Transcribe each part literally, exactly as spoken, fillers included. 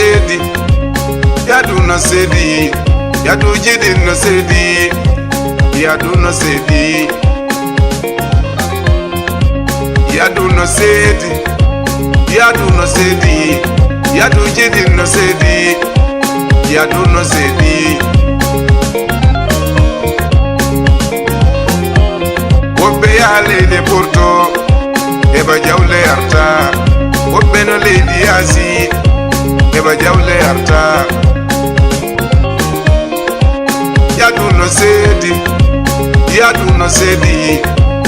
Seedi, yaadu no seedi, yaaduuji ɗin no seedi, yaadu no seedi. Yaadu no seedi, yaadu no seedi, yaaduuji ɗin no seedi, yaadu no seedi. Woɓɓe yaha leyɗe Porto, heɓa jawle arta. Woɓɓe no leydi Aasi, heɓa jawle arta. Yaadu no seedi, yaadu no seedi,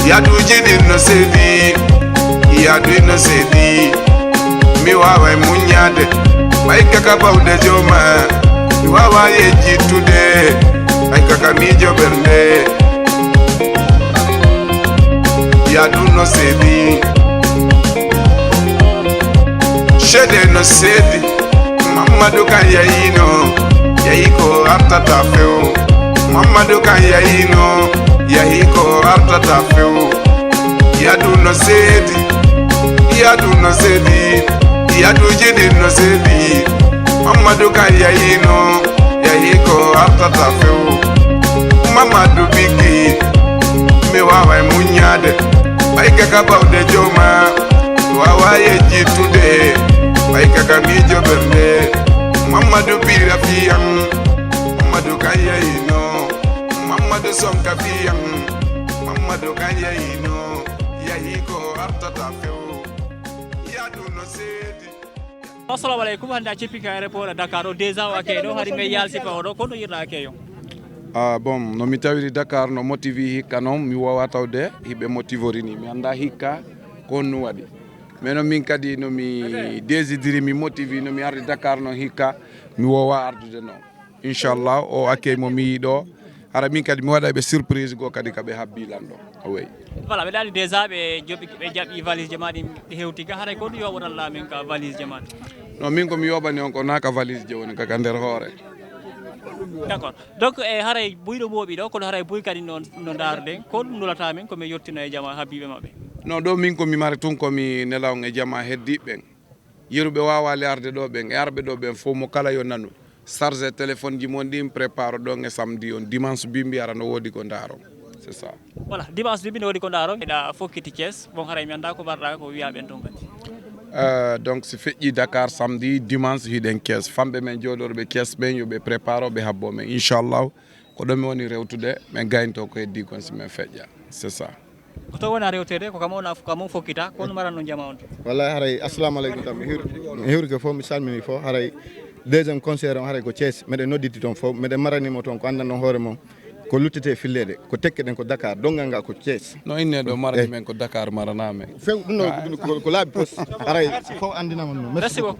yaaduuji ɗin no seedi, yaadu no seedi. Mi waaway muññaade, ɓay kaka bawɗe jooma. Mi waawaa yejjittude, ɓay kaka miijo ɓernde. Yaadu no seedi, ceede no seedi. Mammadu kan yahino, yahi ko artata few. Mammadu kan yahino, yahi ko artata few. Yaadu no seedi, yaadu no seedi, yaaduuji ɗin no seedi. Mammadu kan yahino, yahi ko artata few. Mammadu Biggi, mi waaway muññaade, ɓay kaka bawɗe jooma. Mi waawaa yejjittude, ɓay kaka miijo ɓernde. Mammadu Piira fiyan, Mammadu kan yahino. Mammadu Sonka fiyan, Mammadu kan yahino. Yahi ko artata few, yaadu no seedi. Assalamu alaikum, hannde a ceppike aéroport Dakar o, déjà o accueil ɗo, hari me yalsi fa oɗo, kono yirɗa accueil o? Ah, bon, no mi tawiri Dakar no motivi hikka noon, mi wawa tawde hiɓe motivorini. Mi annda hikka ko honno waɗi. Mais no min kadi no mi désidiri, mi motivi, no mi ardi Dakar noon hikka, mi wawa ardude noon. Inchallah, o accueil mo mi yiɗo. Hara min kadi mi waɗa ɓe surprise goo kadi ka ɓe habbi lan ɗo. Awoy. Voilà, ɓe ɗaani déjà ɓe joɓi, ɓe jaɓi valise je ma ɗin, ɗi hewti ga, haray ko ɗum yoɓoɗon laamin ka valise je ma ɗin? Non, min ko mi yoɓani on ko naa ka valise je woni ka, ka nder hoore. D'accord. Donc, e haray buyɗo mooɓi ɗo, kono haray buy kadi no, no ndaarden, ko ɗum nulata min ko mi yottino e jama habiɓe maɓɓe? Non, ɗo min ko mi mari tun ko mi nela on e jama heddiɓe ɓen. Yeru ɓe wawaali arde ɗo ɓen, e arɓe ɗo ɓen fof mo kala yo nanu. Chargé téléphone ji mon ɗin, prépare ɗon e samedi on, dimanche bimbi ara no woodi ko ndaaron. C'est ça. Voilà, dimanche bimbi no woodi ko ndaaron. Eɗa fokkiti Thiès, bon haray mi annda ko mbarɗa ko wiya ɓen ton kadi. Euh, donc si feƴƴi Dakar samedi, dimanche hiɗen Thiès. Famɓe men jooɗorɓe Thiès ɓen yo ɓe prépare ɓe habbo men. Inchallah, ko ɗo mi woni rewtude, men gaynto ko heddi kon si men feƴƴa. C'est ça. Ko to wona rewtede, ko kam on af-, kam on fokkita, ko on maranno jama on to. Wallahi haray, assalamu aleykum tan. Mi hewri-, mi hewrike fof, mi salmini fof. Haray deuxième concert on, haray ko Thiès. Meɗen nodditi toon fof, meɗen maranimo toon ko anndanɗon hoore mon. Ko luttete filleede, ko tekke ɗen ko Dakar, donngal ngal ko Thiès. No inne ɗo marani men ko Dakar marana men. Few, ɗum no, ɗum ko, ko laabi pos. Haray fof anndinama ɗum. Merci beaucoup.